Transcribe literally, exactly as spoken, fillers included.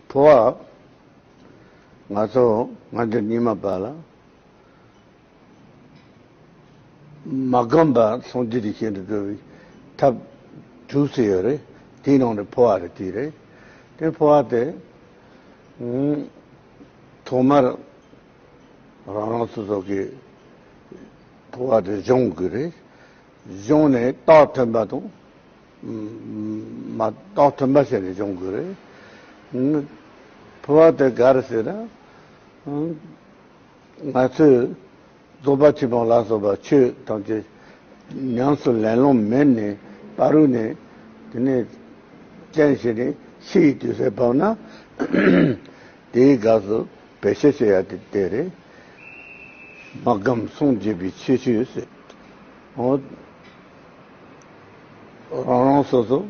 འཕོ་བ། ང་ཚོ་སྔ་འགྱུར་རྙིང་མ་པ་ལ། མ་སྒོམ་པར་སངས་རྒྱས་ཀྱི་ཞིང་དུ་འགྲོ་བའི་ཐབས་དྲུག་ཅིག་ཡོད་རེད། དེའི་ནང་ནས་འཕོ་བ་རེད། དེ་རེད། དེ་འཕོ་བ་དེ། ཨང་། ཐོག་མར་རང་རང་སོ་སོ་གི་འཕོ་བ་དེ་སྦྱོང་དགོས་རེད། སྦྱོང་ནས་རྟགས་ཐོན་པ་དང་། མ་རྟགས་ཐོན་པ་བྱས་ནས་སྦྱོང་དགོས་རེད། འཕོ་བ་དེ་ག་རེ་ཟེར་ན། ང་ཚོས་རྫོགས་པ་ཆེན་པོ་ལ་སོགས་པ་ཆོས་ཐམས་ཅད་ཉམས་སུ་ལེན་ལོང་མེད་ནས་བར་དུ་ནས། དེ་ནས་རྐྱེན་བྱས་ནས་ཤི་ཡི་དུས་སུ་བབས་ན། དེའི་སྐབས་སུ་བེད་སྤྱོད་བྱེད་ཡ་དེ་དེ་རེད། མ་སྒོམ་སངས་རྒྱས་པའི་ཆོས་སྤྱོད་ཟེར། འོ། རང་རང་སོ་སོ།